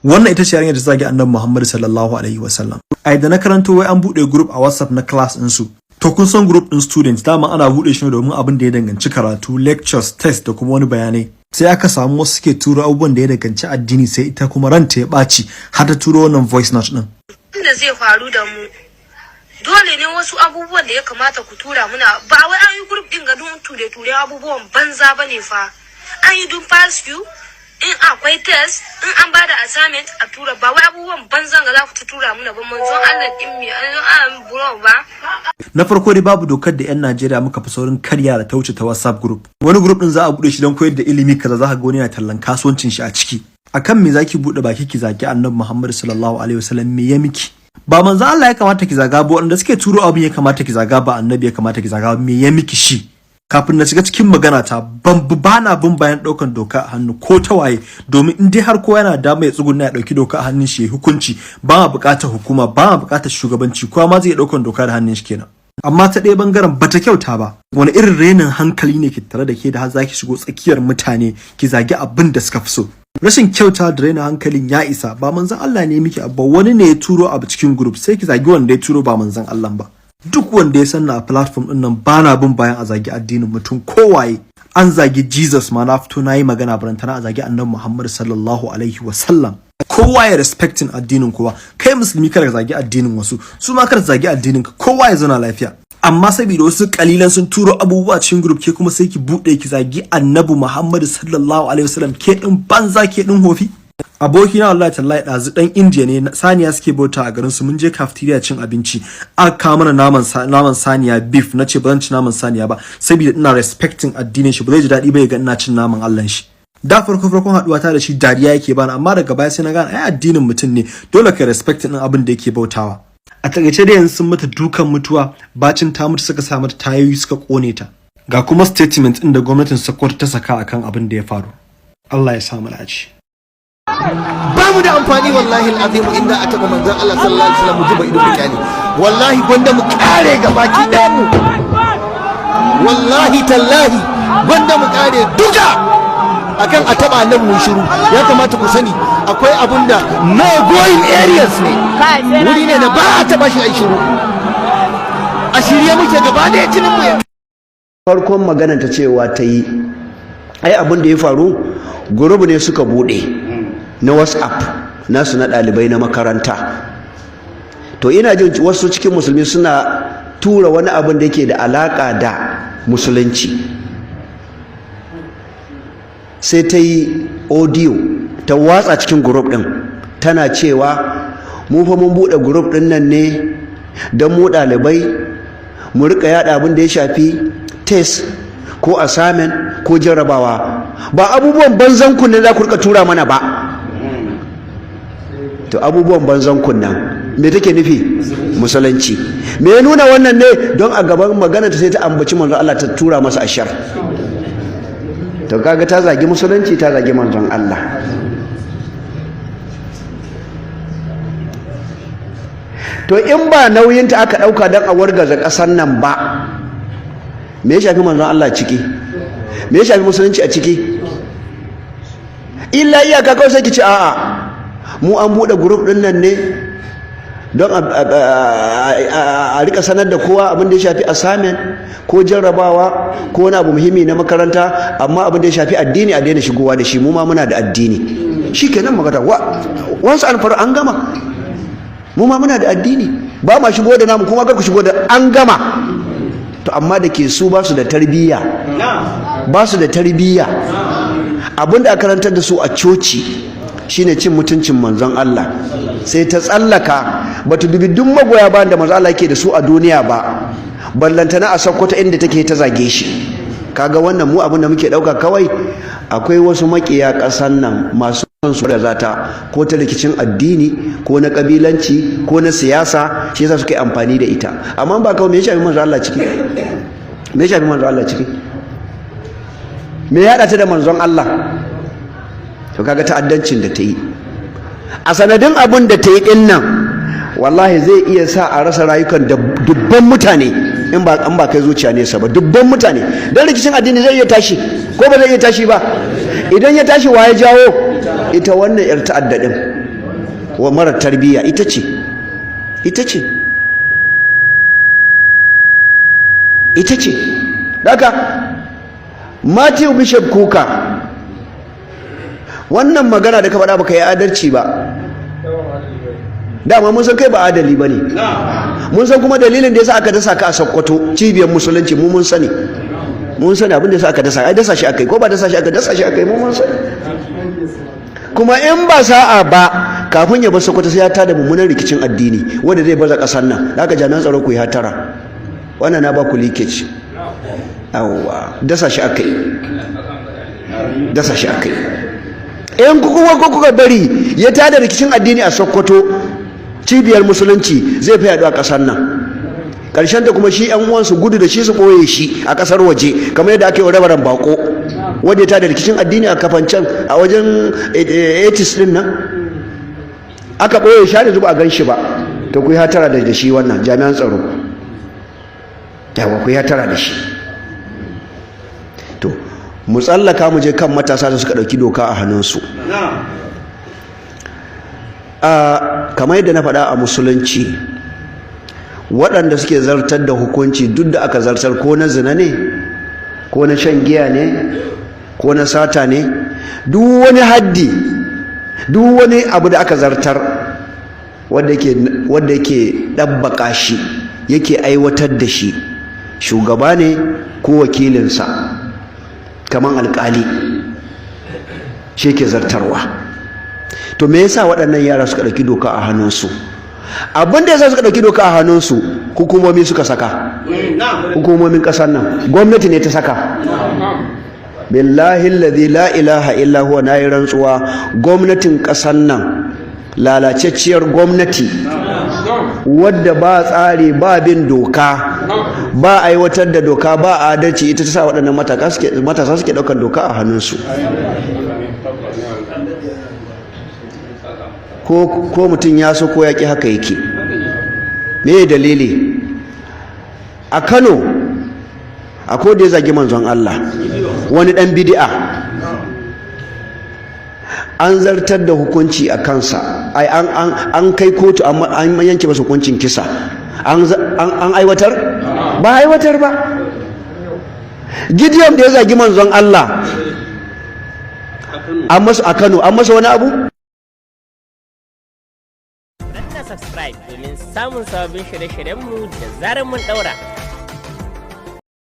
Wannan ita ce yarinyar da ta zagi Annabi Muhammad sallallahu alaihi wasallam. Ai da na karanto wai an buɗe group a WhatsApp na class ɗinsu. To kun san group ɗin students dama ana buɗe shi ne domin abin da ya danganci karatu, lectures, test da kuma wani bayanai. Sai aka samu wasu suke turo abubuwan da ya danganci addini, sai ita kuma ranta ya ɓaci har ta turo wannan voice note ɗin. Da zai faru da mu, dole ne wasu abubuwan da ya kamata ku tura muna, ba wai an yi group din ga don ture-ture abubuwan banza bane fa. An yi dun past you, in akwai test, in an bada assignment a tura, ba wai abubuwan banzan ga za ku ta tura muna ba. Manzon Allah din mi an buro ba. Na farko dai, babu dokar da 'yan Najeriya muka fi saurin karya da ta wuce ta WhatsApp group. Wani group din za a bude shi don koyar da ilimi kaza, za ka ga wani yana tallan kasuwancin shi a ciki. Akan me zaki bude baki ki zagi Annabi Muhammad sallallahu alaihi wasallam? Me ya miki? Ba manzo Allah ya kamata ki zaga ba, wanda suke turo abin ya kamata ki zaga, ba Annabi ya kamata ki zaga. Me ya miki shi? Kafin na shiga cikin magana ta, ban ba na bin bayan daukan doka a hannu ko ta waye, domin in dai har kowa yana dama ya tsuguna ya dauki doka a hannun shi ya hukunci, ba ma bukatar hukuma, ba ma bukatar shugabanci, kowa ma zai daukan doka da hannun shi kenan. Amma ta ɗaya bangaren, bata kyauta ba. Wani irin renin hankali ne ke tare da ke da har zaki shigo tsakiyar mutane ki zagi abin da suka fi so? Rashin kyauta da rainin hankalin ya isa. Ba manzon Allah ne miki abu, wani ne ya turo abu cikin group, sai ki zagi wanda ya turo, ba manzon Allah ba. Duk wanda ya sanna a platform din nan, bana bin bayan a zagi addinin mutum kowaye. An zagi Jesus ma na fito na yi magana, barantana a zagi Annabi Muhammad sallallahu alaihi wasallam. Kowa ya respecting addinin kowa. Kai musulmi, kada ka zagi addinin wasu, su ma kada zagi addinin ka, kowa ya zauna lafiya. Amma saboda wasu kalilan sun turo abubuwa cikin group, ke kuma sai ki bude ki zagi Annabi Muhammad sallallahu alaihi wasallam. Ke din banza, ke din hofi. Abokina, wallahi tallahi, ɗazu, ɗan Indiya ne, saniya suke bauta a garin su. Mun je cafeteria cin abinci, aka kawo mana naman saniya, beef. Na ce ba zan ci naman saniya ba saboda ina respecting addinin shi, ba zai ji daɗi ba ya ga ina cin naman Allah shi. Da farko farkon haɗuwa ta da shi, dariya yake bani, amma daga baya sai na gane ai addinin mutum ne, dole ka respect din abin da yake bautawa. A takaice da yanzu sun mata dukan mutuwa, bacin ta mutu suka sa mata tayoyi suka kone ta. Ga kuma statement ɗin da gwamnatin Sokoto ta saka akan abin da ya faru. Allah ya samu dace. Ba mu da amfani, wallahi al'azim, inda a taɓa manzon Allah sallallahu alaihi wasallam mu zuba ido mu kyale. Wallahi gwanda mu kare gabaki ɗayan mu, wallahi tallahi gwanda mu kare duka akan a taɓa Annabi mu shiru. Ya kamata ku sani akwai abun da no going areas ne, wuri ne da ba a taɓa shi ai shiru. A shirye muke gaba ɗaya, jinin mu ya Farkon magana ta cewa ta yi, ai abin da ya faru, group ne suka bude na WhatsApp nasu na ɗalibai na makaranta. To ina jin wasu cikin musulmi suna tura wani abin da yake da alaka da musulunci, sai ta yi audio ta watsa cikin group ɗin, tana cewa mu fa mun buɗe group ɗin nan ne don mu ɗalibai mu rika yada abin da ya shafi test ko assignment ko jarrabawa, ba abubuwan banzan kunne za ku rika tura mana ba. To abubuwan banzan kunnan me take nufi? Musulunci. Me ya nuna wannan ne? Don a gaban magana ta sai ta ambaci manzon Allah, ta tura masa ashar. To kaga ta zagi musulunci, ta zagi manzon Allah. To in ba nauyinta aka ɗauka don a wargaza ƙasar nan ba, me ya shafi manzon Allah ciki? Me ya shafi musulunci a ciki? Illa iyaka kawai sai ki ce a'a, mu an buɗe group ɗin nan ne don a rika sanar da kowa abin da ya shafi assignment ko jarrabawa ko wani abu muhimmi na makaranta, amma abin da ya shafi addini a daina shigowa da shi, mu ma muna da addini. Shikenan magana once an faru, an gama. Mu ma muna da addini, ba ma shigo da namu, kuma kar ku shigo da, an gama. To amma da ke su ba su da tarbiyya, ba su da tarbiyya. Abin da aka karantar da su a coci shine cin mutuncin manzon Allah. Sai ta tsallaka, bata dubi duk magoya bayan da manzon Allah yake da su a duniya ba, ballantana a Sokoto inda take ta zage shi. Kaga wannan, mu abin da muke dauka kawai, akwai wasu makiya kasan nan masu son su da zata ko ta rikicin addini ko na kabilanci ko na siyasa, shi yasa suka yi amfani da ita. Amma ba kawai, me ya shafi manzon Allah ciki? Me ya shafi manzon Allah ciki? Me ya haɗa ta da manzon Allah? To kaga ta'addancin da ta yi, a sanadin abin da ta yi din nan, wallahi zai iya sa a rasa rayukan da dubban mutane in ba an ba kai zuciya nesa ba. Dubban mutane, dan rikicin addini zai iya tashi, ko ba zai iya tashi ba? Idan ya tashi, wa ya jawo? Ita wannan yar ta'adda din. Wa mara tarbiyya ita ce, ita ce, ita ce. Daga Matthew Bishop Kuka, wannan magana da ka faɗa, baka yi adalci ba. Dama mun san kai ba adali ba ne. Mun san kuma dalilin da yasa aka dasa ka a Sokoto, cibiyar Musulunci. Mu mun sani, mun sani abin da yasa aka dasa. Ai dasa shi akai ko ba dasa shi aka dasa shi akai, mu mun sani. Kuma in ba sa'a ba, kafin ya bar Sokoto sai ya tada mummunan rikicin addini wanda zai baza kasar nan. Haka jami'an tsaro, ku yi hatara. Wannan na ba ku leakage. Yawwa, dasa shi akai, dasa shi akai. In kuma kuka bari ya tada rikicin addini a Sokoto, cibiyar Musulunci, zai fi yaɗu a ƙasar nan. Ƙarshen ta kuma shi 'yan uwansu gudu da shi su ɓoye shi a ƙasar waje, kamar yadda aka yi wa Rabaran Bako wanda ya tada rikicin addini a Kafancan a wajen 80s din nan. Aka ɓoye shi, har yanzu ba a gan shi ba. To, ku yi hatara da shi wannan, jami'an tsaro. Yawa, ku yi hatara da shi. To, mu tsallaka mu je kan matasa da suka ɗauki doka a hannunsu. Kamar yadda na faɗa, a Musulunci waɗanda suke zartar da hukunci, duk da aka zartar, ko na zina ne, ko na shan giya ne, ko na sata ne, duk wani haddi, duk wani abu da aka zartar, wanda yake ɗabbaƙa shi, yake aiwatar da shi, shugaba ne ko wakilinsa, kamar alƙali, shi yake zartarwa. To, me yasa waɗannan yara suka ɗauki doka a hannunsu? Abin da yasa suka ɗauki doka a hannunsu, hukumomi suka saka. Hukumomin ƙasar nan, gwamnati ne ta saka. Billahi alladhi la ilaha illa huwa, nayi rantsuwa, gwamnatin ƙasar nan, lalacecciyar gwamnati wadda ba tsari, ba bin doka, ba aiwatar da doka, ba adalci, ita ta sa waɗannan matasa suke ɗaukar doka a hannunsu. Ko mutum ya so ko ya ƙi, haka yake. Me dalili? A Kano akwai da ya zagi Manzon Allah, wani ɗan bidi'a. An zartar da hukunci a kansa, ai an kai kotu, an yanke masa hukuncin kisa. An aiwatar? Ba aiwatar ba. Gideon da ya zagi Manzon Allah, an masa a Kano, an masa wani abu? Danna subscribe domin samun sababbin shirye-shiryenmu da zarar mun daura.